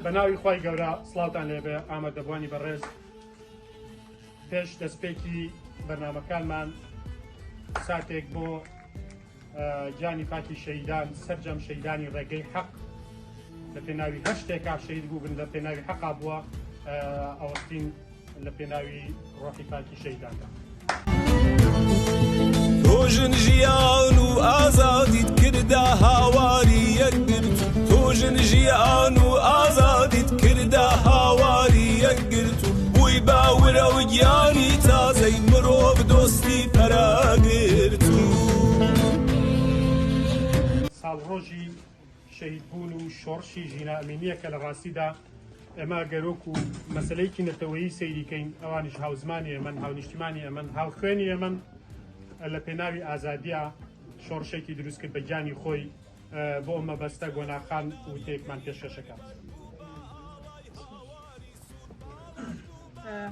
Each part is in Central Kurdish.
بە ناوی خوای گەورە سڵاوتان لێبێ ئامادەبوانی بەڕێز پێش دەستپێکی بەرنامەکانمان ساتێک بۆ گیانی پاکی شەیدان سەرجەم شەیدانی ڕێگەی حەق لە پێناوی هەر شتێکا شەید بووبن لە پێناوی حەقا بووە ئەوەستین لە پێناوی ڕۆحی پاکی شەیداندا. تۆ ژن ژیان و ئازادیت کردە هاواری یەکگرت تۆ ژن ژیان و ئازادیت کردە هاواری یەکگرت و بووی بە ورە و گیانی تازەی مرۆڤ دۆستی پەراگرت و. ساڵڕۆژی شەهیدبوون و شۆڕشی ژینا ئەمینییە کە لە ڕاستیدا ئێمە گەر وەکو مەسەلەیەکی نەتەوەیی سەیری کەین ئەوانیش هاوزمانی ئێمەن، هاونیشتیمانی ئێمەن، هاوخوێنی ئێمەن، لە پێناوی ئازادییا شۆڕشێکی دروست کرد بە گیانی خۆی بۆ ئەم مەبەستە گۆناخان وتەیەکمان پێشکەشەکات.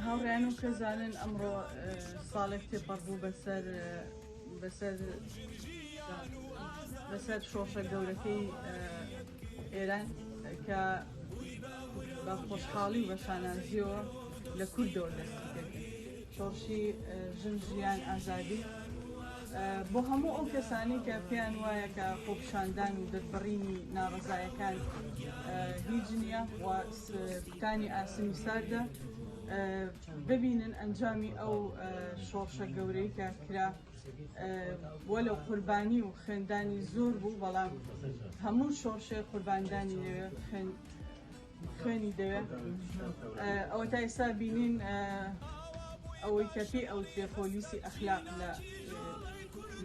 هاوڕێیان و کەزانن ئەمڕۆ ساڵێک تێپەڕ بوو بەسەر بەسەر بەسەر شۆڕشە گەورەکەی ئێران کە بە خۆشحاڵی و بە شانازیەوە لە کوردەوە دەستی پێکرد شۆڕشی ژن ژیان ئازادی بۆ هەموو ئەو کەسانی کە پێیان وایە کە خۆپیشاندان و دەربڕینی ناڕەزایەکان هیچ نییە و کوتانی ئاسنی ساردە ببینن ئەنجامی ئەو شۆڕشە گەورەی کە کرا وەلو قوربانی و خوێندانی زۆر بوو بەڵام هەموو شۆڕشێ قورباندانی لەوێ خوێن خوێنی دەوێ ئەوە تا ئێستا بینین ئەوەی کە پێی ئەوترێ پۆلیسی ئەخلاق لە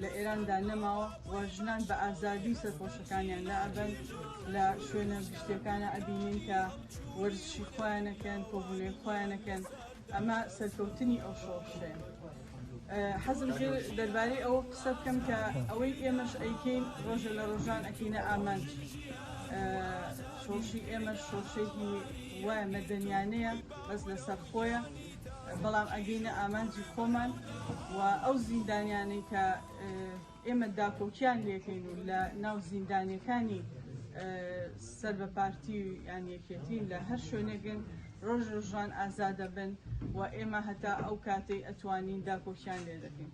لە ئێراندا نەماوە و ژنان بە ئازادی سەرپۆشەکانیان لا ئەبەن لە شوێنە گشتیەکانە ئەبینین کە وەرزشی خۆیانەکەن کۆبوونەوەی خۆیانەکەن ئەمە سەرکەوتنی ئەو شۆڕشەیە. حەزم کرد دەربارەی ئەوە قسە بکەم کە ئەوەی ئێمەش ئەیکەین ڕۆژە لە ڕۆژان ئەکەینە ئامانج. شۆڕشی ئێمەش شۆڕشێکی وایە مەدەنیانەیە بەس لەسەر خۆیە بەڵام ئەگەینە ئامانجی خۆمان و ئەو زیندانیانەی کە ئێمە داکۆکیان لێکەین و لە ناو زیندانیەکانی سەر بە پارتی یان یەکێتین لە هەر شوێنێکن ڕۆژ ڕۆژان ئازادە بن و ئێمە هەتا ئەو کاتەی ئەتوانین داکۆکیان لێ دەکەین.